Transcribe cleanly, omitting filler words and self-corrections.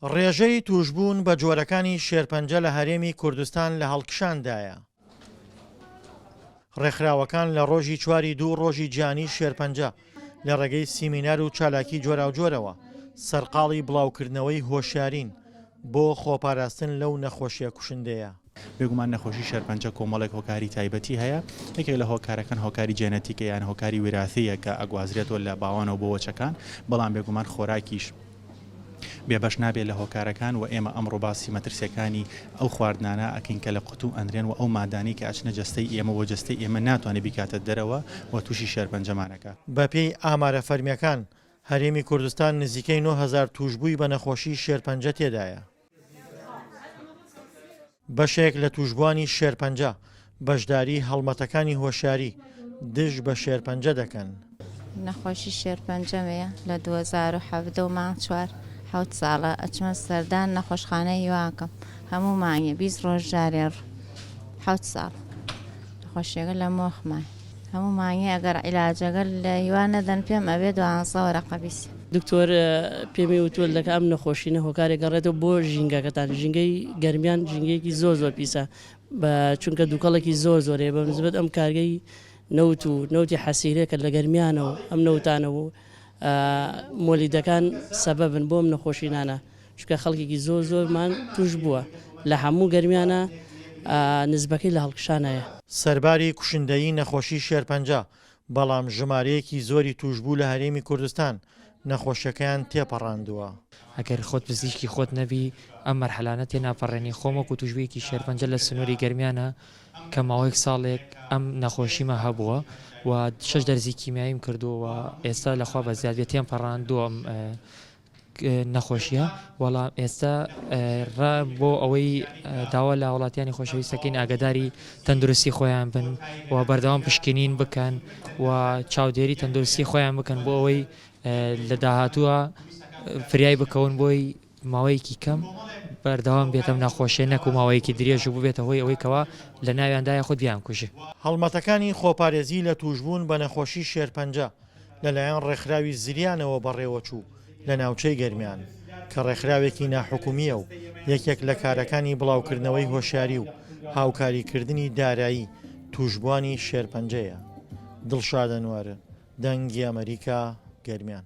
ڕێژەی تووشبوون بە جۆرەکانی شێرپەنجە لە هەرێمی کوردستان لە هەڵکشاندایە. ڕێکخراوەکان لە ڕۆژی چواری دوو ڕۆژی جیهانی شێرپەنجە لە ڕێگەی سیمینار و چالاکی جۆراوجۆرەوە سەرقاڵی بڵاوکردنەوەی هۆشیارین بۆ خۆپاراستن لەو نەخۆشیە کوشندەیە. بێگومان نەخۆشی شێرپەنجە کۆمەڵێک هۆکاری تایبەتی هەیە، یەکێک لە هۆکارەکان هۆکاری جێنەتیکە یان هۆکاری ویراسییە کە ئەگوازرێتەوە لە باوانەوە بۆ وەچەکان، بەڵام بێگومان خۆراکیش بێبەش نابێت لە هۆکارەکان و ئێمە ئەمڕۆ باسی مەترسیەکانی ئەو خواردنانە ئەکەین کە لە قوتوو ئەنرێن و ئەو مادانەی کە ئەچنە جەستەی ئێمە و جەستەی ئێمە ناتوانێت بیکاتە دەرەوە و تووشی شێرپەنجەمان ئەکات. بەپێی ئامارە فەرمییەکان، هەرێمی کوردستان نزیکەی 9000 تووشبووی بە نەخۆشیی شێرپەنجە تێدایە. بەشێک لە تووشبووانی شێرپەنجە بەشداری هەڵمەتەکانی هۆشیاری دژ بە شێرپەنجە دەکەن. نەخۆشی شێرپەنجەم هەیە لە 2017 و مانگ چوار حەوت ساڵە ئەچمە سەردان نەخۆشخانەی هیواکەم هەموو مانگێ 20 ڕۆژ جارێ حەوت ساڵ نەخۆشیەکە لە مۆخمای هەموو مانگێ ئەگەر عیلاجەکە لە هیوا نەدەن پێم ئەبێ دوانزە وەرەقە بیسێ. دکتۆر پێمی وتووە لەکە ئەم نەخۆشینە هۆکارێک گەڕێتەوە بۆ ژینگەکەتان ژینگەی گەرمیان ژینگەیەکی زۆر زۆر پیسە بە چونکە دووکەڵێکی زۆر زۆر هەیە بە نسبەت ئەم کارگەی نەوت و نەوتی حەسیرە کە لە گەرمیانەوە ئەم نەوتانە و مۆلیدەکان سەبەبن بۆ ئەم نەخۆشینانە چونکە خەڵکێکی زۆر زۆرمان توش بووە لە هەموو گەرمیانە نزبەکەی لە هەڵکشانایە. سەرباری کوشندەیی نەخۆشی شێرپەنجە، بەڵام ژمارەیەکی زۆری تووشبوو لە هەرێمی کوردستان نەخۆشیەکەیان تێپەڕاندووە. ئەگەر خۆت پزیشکی خۆت نەبی ئەم مەرحەلانە تێناپەڕێنی، خۆم وەکو توشبوویەکی شێرپەنجە لە سنووری گەرمیانە کە ماوەیەک ساڵێک ئەم نەخۆشیمە هەبووە و شەش دەرزی کیمیاییم کردووە و ئێستا لەخوا بەزیاد بێت تێمپەڕاندووە ئەم نەخۆشیە وەڵام ئێستا ڕا بۆ ئەوەی داوا لە هاوڵاتیانی خۆشەویستەکەین ئاگداری تەندروستی خۆیان بن و بەردەوام پشکنین بکەن و چاودێری تەندروستی خۆیان بکەن بۆ ئەوەی لە داهاتووە فریای بکەون بۆی ماوەیەکی کەم بەردەوام بێتەم نەخۆشیە نەکو ماوەیەکی درێژ و ببێتە هۆی ئەوەی کەوا لە ناویاندا یاخود بیانکوژێ. هەڵمەتەکانی خۆپارێزی لە تووشبوون بە نەخۆشی شێرپەنجە لەلایەن ڕێکخراوی زریانەوە بەڕێوەچوو لە ناوچەی گەرمیان، کە ڕێکخراوێکی ناحکومییە و یەکێک لە کارەکانی بڵاوکردنەوەی هۆشیاری و هاوکاریکردنی دارایی تووشبووانی شێرپەنجەیە. دڵشاد ئەنوەر، دەنگی ئەمەریکا، گەرمیان.